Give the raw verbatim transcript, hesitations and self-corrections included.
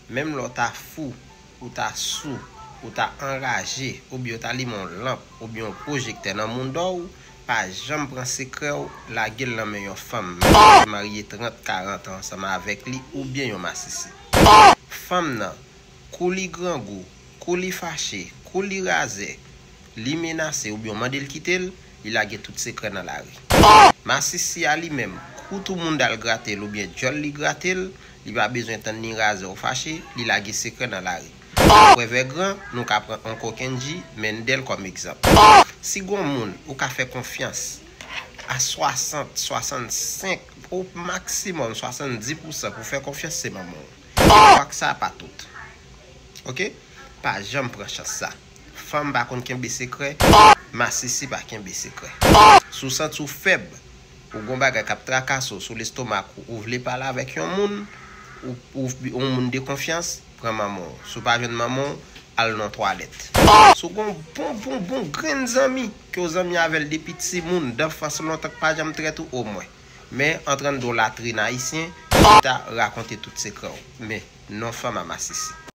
Menm lè w ta fou, ou ta sou, ou ta anraje, oubyen w ta limen yon lanp, oubyen yon pwojektè nan mouda w, pa janm pran sekrè w, lage l nan men yon fanm, menm si w te marye trant, karant an ansanm avèk li, oubyen yon masisi. Fanm nan, kou li grangou, kou li fache, kou li razè, li menase oubyen w mande l kite l, li lage tout sekrè nan lari. Masisi a li menm, kou tou moun dal grate l oubyen djòl li grate l, li pa bezwen tann ni razè ou fache, li lage sekrè nan lari. Apre Vègran, nou ka pran Onko Kendji, Mendel kòm egzanp. Si gon moun ou ka fè konfyans a swasant, swasannsenk, o maksimòm swasanndis pousan pou fè konfyans, se manman w. E kwak sa pa tout. Oke? Pa janm pran chans sa. Fanm pa konn kenbe sekrè, masisi pa kenbe sekrè. Si w santi w fèb, ou gon bagay k ap trakase w sou lestomak ou, ou vle pale avèk yon moun, ou, ou, yon moun de konfyans, pran manman w. Si w pa jwenn manman w, al nan twalèt. Si w gon bon, bon, bon grenn zanmi, ke w zanmi avè l depi timoun, danfans lontan k pa janm trèt ou, omwen. Men, antre anndan w latrin ayisyen, chita rakonte tout sekrè w. Men, non fanm a masisi.